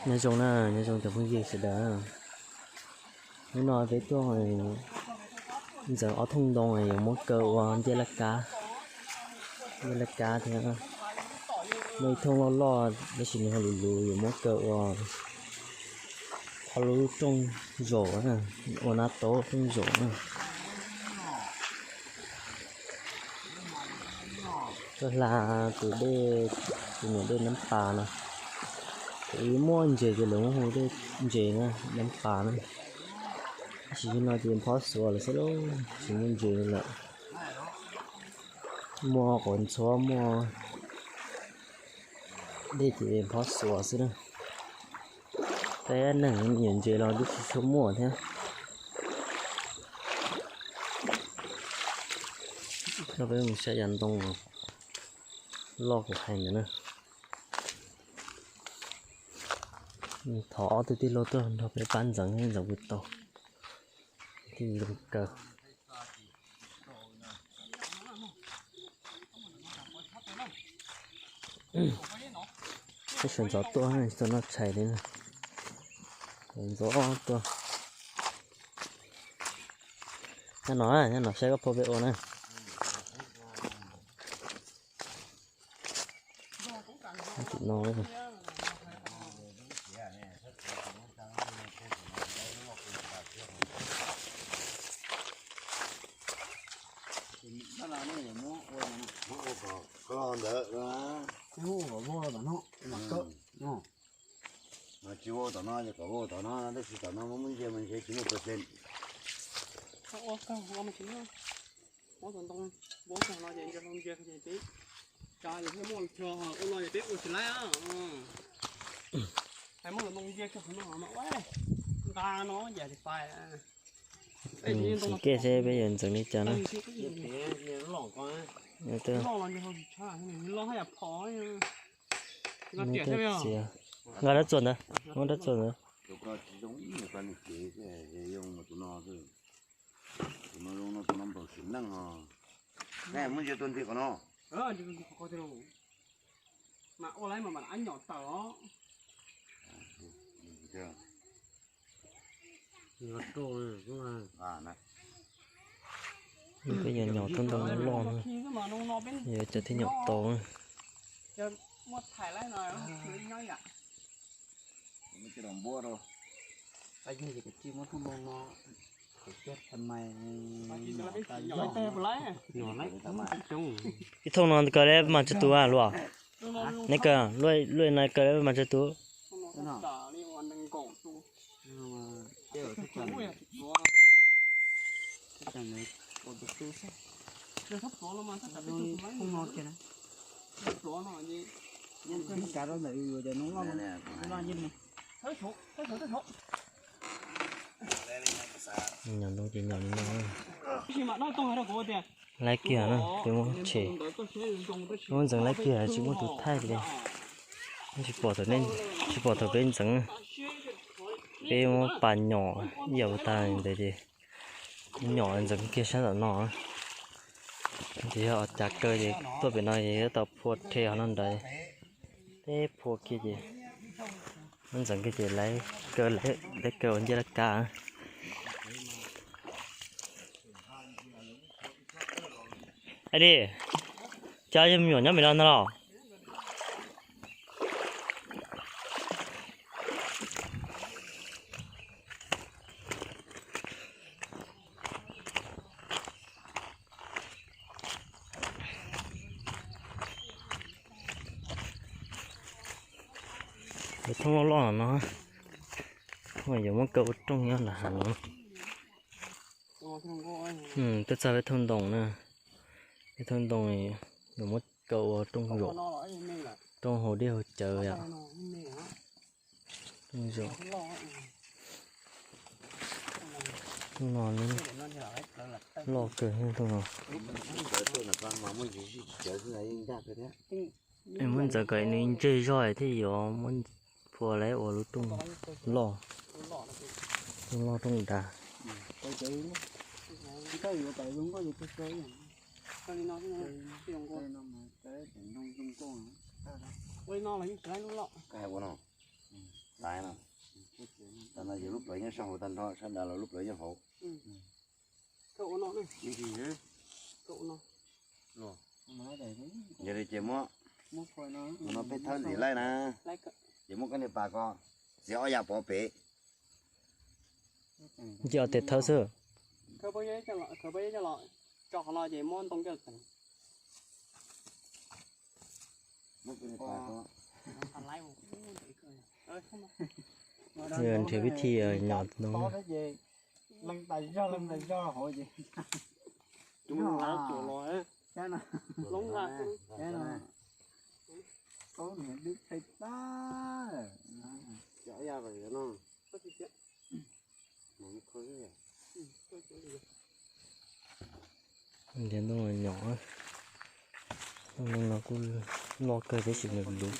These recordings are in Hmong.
Nyob zoo na, nyob zoo cov phooj ywg sawv daws. Hnub no peb tuaj ntxeev ob thooj ntoo yuav muab kaw ua ncej laj kab. Ncej laj kab thiab muaj ib thooj loj loj tab sis nws ho luv luv, yuav muab kaw ua ob lub rooj zaum, ua nab taub rooj zaum na. Tuaj hla tus dej, tus niam dej Nab Pas no, twb muaj ntses ces lawv muab hu dej ntses na, Nab Pas na. Tab sis no ces phob xuav lawm xwb lauj, tsis muaj ntses lawm. Muaj quav ntxhuab, muaj dej ces phob xuav xwb na. Peb neeg me nyuam ntses los twb tsis tshua muaj thiab. Koj peb mus saib yav ntoo loj kuv hais ntawd na. Thov ob tug tij laug tuaj nrog peb pab ntxeev, ntxeev puas tau. Tij laug kaw. Peb sawv ntxov tuaj, tsis tau noj tshais li na. Sawv ntxov tuaj. Nyob no, nyob no saib koj phua peb ua na. Tim no. Ntawd tsis ua tom no, kom ua tom no, tab sis tom no muab ntsia mas ntshe tsis muaj pes xees. Ua tom ntoo, ua tom no ces ntshe hlau ntsia ces peb, cas yog thiaj muaj tso ua no ces peb ua tsis laib. Hais muab ntoo ntsia tso qhov no mas ua nqa no yam li pais. Sim kiag seb peb yuav ntxeev li cas na. Nqa dab txuas ntawd, muab dab txuas ntawd. Muab ntsia tua nti qhov no. Mas ua laib mas mam ab nyom tawm os. Peb yuav nyom tau ntoo loj loj na, yuav cov thiaj nyom tau na. Ib thooj no kaw dab mas tsawg tus luaj? Neb kaw luaj no kaw dab mas tsawg tus? Nyom ntoo ces nyom li no. Laib kiag na, peb muab tshem, muab ntxeev laib kiag tsis muaj tus thaij li. Tsis pom thaum, tsis pom thaum peb ntxeev. Peb muab pas nyom ib yam tag ntawd ces nyom ntxeev kiag sab tom no. Ces yog cas kaw ces tuaj pem no ces yuav tau phua rhe qhov no ntawd. Peb phua kiag ces muab ntxeev kiag ces lawv kaw, lawv kaw ua ncej laj kab. Aib Di, cas yog me nyuam nyob pem no ntag los? Lawv thooj loj loj no, yuav muab kaw ua rooj nyob nram hav no. Twb txog peb thooj ntoo na, peb thooj ntoo yuav muab kaw ua rooj zaum, rooj haus dej haus cawv yom. Rooj zaum. Thooj no loj kawg thooj no. Muab ntxeev kom nws ntseg zog thiaj yuav muab phua lawv ua lub rooj loj, rooj loj rooj dav. Lais no, tam no ces lub plawv nyob sab hauv tag nrho, sab nrad los lub plawv nyob hauv. Yog li ces muab, no peb thawb ntxiv laij na, ces muab koj niag pas ko txiav ob yam pov pem. Nce ob teg thawb xwb. Tso qhov no ces muab ntoo coj teem. Nrhiav vib thi nyom ntoo. Nrhiav ntoo nyom, ntoo no kuj loj kawg tab sis nws luv.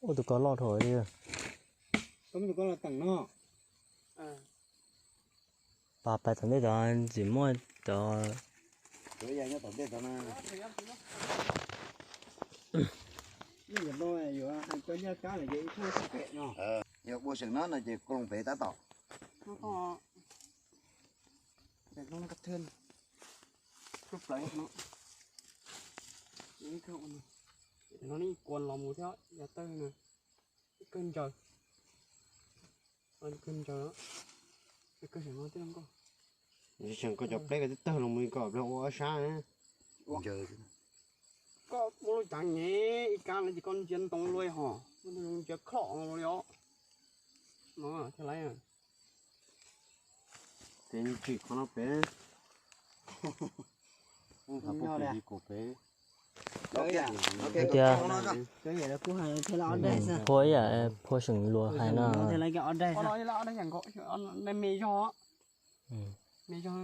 Ua tus ko loj dhau li. Pas pais tom ntej tod ntxim muaj cov. Yog ua seem no no ces koj loo pem tab tom. No ib kuas los mus thiab yav tawg na, kawg ncaws, kawg ncaws, kawg seem no thiab nkauj. Tseem koj cov pleb ko twb tawg los mus li ko plab ua ob sab. Koj muab lub cav nyev ib kab no ces koj ntsia ntoo luaj hos, ntsia khlob no li os. No thiaj laiv. Ces tsim qhov no pem. Tias phua ib yam phua seem luag hais no. Me zog,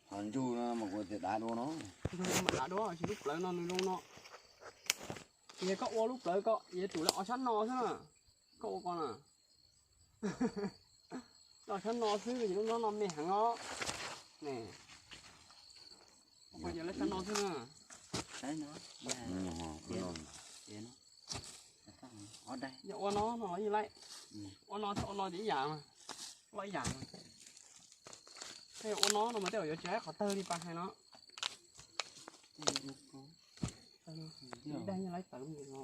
ho ntsug no mas kuv tias dav dua no. Dav dua, lub plawv no nws zoo no. Yog koj ua lub plawv ko yuav tsum lawv ob sab no xwb na. Koj ua ko na, ob sab no xwb, lub no no me heev os. Yog lawv sab no xwb na. Yog ua no no los yeej laib. Ua no thiab ua no ces ib yam mas, loj ib yam mas. Yog ua no no mas tej zaum yuav tsis laib qhov tawg li pas hais no. Ib dag yeej laib tawv mus no.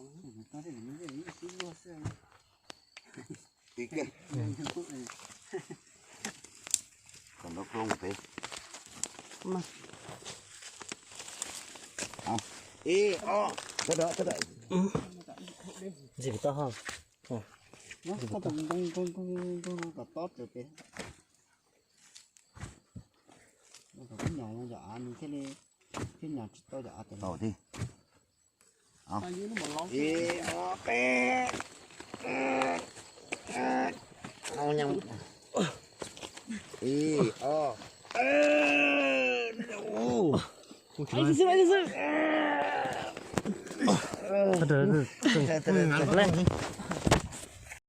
Kom nrov ploog pem. Ib, ob, ntxim tau ho. Kom tob tawm pem. Nyom yom av nws thiaj li, thiaj nyom tsis tau yom av tau thiab. Ib, ob, peb. Ib, ob.